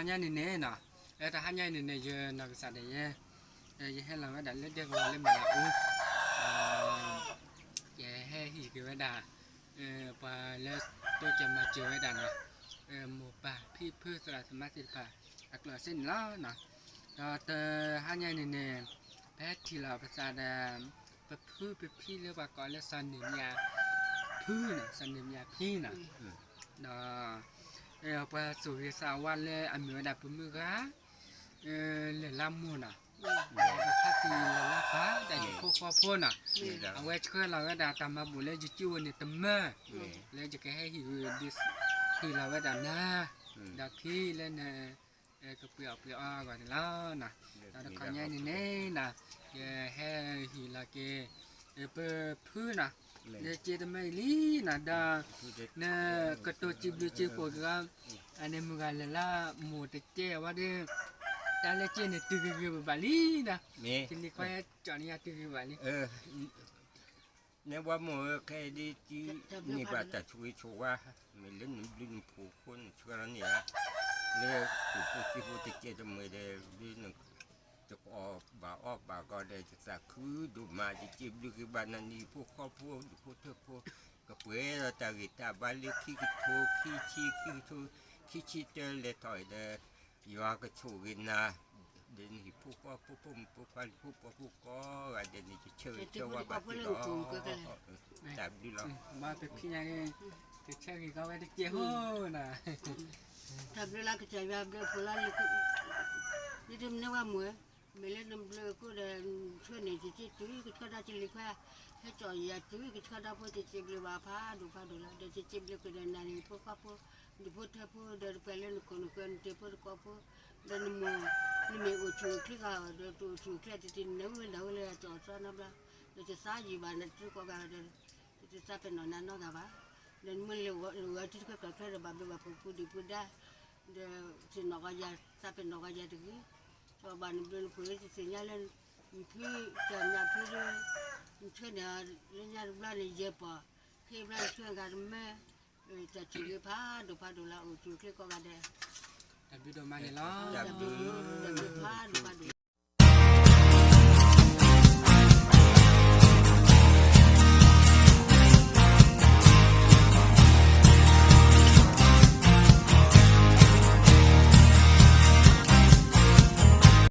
တဟါညါန့ၣ်န့ၣ်နီၤ, တဟါညါအံၤန့ၣ်န့ၣ် ယနီၢ်ကစၢ်ဒၣ်ယဲ ယဟဲလီၤဝဲဒၣ်လၢဒဲကဝီၤလၢမုၢ်လၢ်အူ, ယဟဲဟ့ၣ်က့ၤဝဲဒၣ် ပှၤလၢတိစၢၤမၤစၢၤဝဲဒၣ်နီၤ, မိၢ်ပၢ်ဖံဖုသရၣ်သမါသ့ၣ်တဖၣ် အကျိၣ်အစ့န့ၣ်လီၤ. ဒီးတဟါညါအံၤန့ၣ်န့ၣ် ပဟဲထံၣ်လီၤပသးဒီး ပဖုပဖံလၢပှၤကိးလၢစီၤနံၣ်မၠၣ်ဖံနီၤ, စီၤနံၣ်မၠၣ်ဖံနီၤ, ဒီး ပှၤသူၣ်ဂ့ၤသးဝါလၢအမ့ၢ်ဝဲဒၣ်ပမုၢ်ဂၤ လၢၢ်လါမိၢ်နီၤ, ဒီးပဖါတံၢ်လၢၢ်လါပၢ် ဒီးယဖိဃီဖိနီၤ, အဝဲဆှၢလီၤဝဲဒၣ်တၢ်မၤဘူၣ်လၢယစုအိၣ်န့ၣ်တမၢ, လၢယကဟဲဟ့ၣ်ဂံၢ်ဟ့ၣ်ဘါလီၤဝဲဒၣ်နၤ, ဒီးခံလၢန ကပှ့ၤအီၣ်ပှ့ၤအီအဂီၢ်န့ၣ်လီၤ. ဒီးတခီညါန့ၣ်န့ၣ်နီၤ, ယဟဲဟ့ၣ်လီၤက့ၤ ပဖုနီၤ, လၢစ့တမၢအံၤလံနီၤ, ဒီး နကတိၤစံးဘျုးစံးဖှိၣ်က့ၤအီၤ, အန့ၣ်မုၢ်ဂၤလၢၢ်လါမိၢ်တကဲအဝဲဒီး တၢ်လၢစ့န့ၣ်တုၤဂ့ၤဂ့ၤဘၣ်ဘၣ်လံနီၤ, ကလံၤခွါဟဲကၠီၣ်န့ၢ်ယၤတုၤဂ့ၤဘၣ်လံ. နဲဝဲမိၢ်ဧၢ, ခဲအံၤဒ်တန့ၢ်ဘၣ်တၢ်ဆိၣ်ဂ့ၤဆိၣ်ဝါ, မ့ၢ်လၢနဘျုးနဖှိၣ်အဃိန့ၣ်ဆှၢလီၤန့ၢ်ဧါ, လၢသူၣ်ဖိသံဖိတကဲတမံၤဒီး ဒ်နတကိးဘၣ်အီၣ်ဘၣ်ဂီၤဒီး ယသးခုဒိၣ်မး, ယစံးဘျုးက့ၤဘၣ်နၤန့ၣ် ဖိဃီဖိ ဒူၣ်ဖိထၢဖိ, ကပှဲၤဒီးတၢ်ဂံၢ်တၢ်ဘါလၢခံကထိခံဆံ ခံကထိ ခံဆံတၢလဲၤထီၣ်ဒီး ယွၤကဆိၣ်ဂ့ၤနၤ, ဒီးနဟံၣ်ဖိဃီဖိ ဖိမုၣ်ဖိခွါ ဖိပှၤဖိကိးဂၤဒဲးန့ၣ် ယဆၢဂ့ၤဆၢဝါဘၣ်သုလီၤ. တၢ်ဘျုးလီၤ. ဘၣ်သ့ၣ်ခံညါအံၤ ကဆၢဂ့ၤကီးဝဲတကဲဖိနီၤ. တၢ်ဘျုးလီၤ ကစၢ်ယွၤဘျုးဖှိၣ်လီၤလံ, ဒ်တမ့ၢ်ဝဲမိၢ်ဧၢ, မ့ၢ်လၢနဘျုးအဃိဒီး ဆှၢန့ၢ်က့ၤတုၤကဆှၢတၢ်ကလံၤခွါ, ဟဲကၠီၣ်ယၤတုၤကဆှၢတၢ်ဖိ ယစံးဘျုးဘၣ်ဖးဒိၣ်ဖးဒိၣ်လီၤ. ဒီးယစံးဘျုးက့ၤဒီးနၤန့ၣ် ဖိဃီဖိ ဒူၣ်ဖိထၢဖိ ဒီးတပှဲၤလၢနခိၣ်နဃၢၤနတ့ဖိတကိးဖိ, ဒီးနမိၢ် နမ့ၢ်အိၣ်ဆူၣ်အိၣ်ချ့ဂၤဒီး တအိၣ်ဆူၣ်အိၣ်ချ့တထံၣ်န့ၣ် နဝဲဒၣ်ဝဲလၢအကၠီၣ်အစီနီတဘျီ, ဒီးတသးယံာ်ဘၣ်နတကိးဂၤဒီး တသးပ့ၤနီၣ်နၤနီတဂၤဘၣ်, ဒီးနမ့ၢ်လဲၤဝဲထံတဖျၢၣ်ဖျၢၣ်ဒီး ဘၣ်ဘျုးဘၣ်ဖှိၣ်ပူၤဒံးပူၤဒါ, ဒီးသ့ၣ်နီၣ်ဂီၤယၤ သးပ့ၤနီၣ်ဂီၤယၤတဂ့ၤ, ကဘၣ်နဘျုးနဖှိၣ်လၢတသ့ၣ်ညါလၢ နဖုကၠီၣ်ညၣ်ဖုလၢ နဆှၢန့ၢ်လၢညါတဘျီန့ၣ် ယဲၢ်ပီၢ်, ခဲအံၤဘျီနဆှၢဂၤတမၢ, တၢ်ဆိၣ်ဂ့ၤဖးဒိၣ်ဖးဒိၣ်လီၤ အိၣ်ဆူၣ်အိၣ်ချ့ကိးဂၤဒဲး, တၢ်ဘျုးဒိၣ်မးန့ၣ်လီၤ. တၢ်ဘျုး တၢ်ဘျုးဖးဒိၣ်ဖးဒိၣ်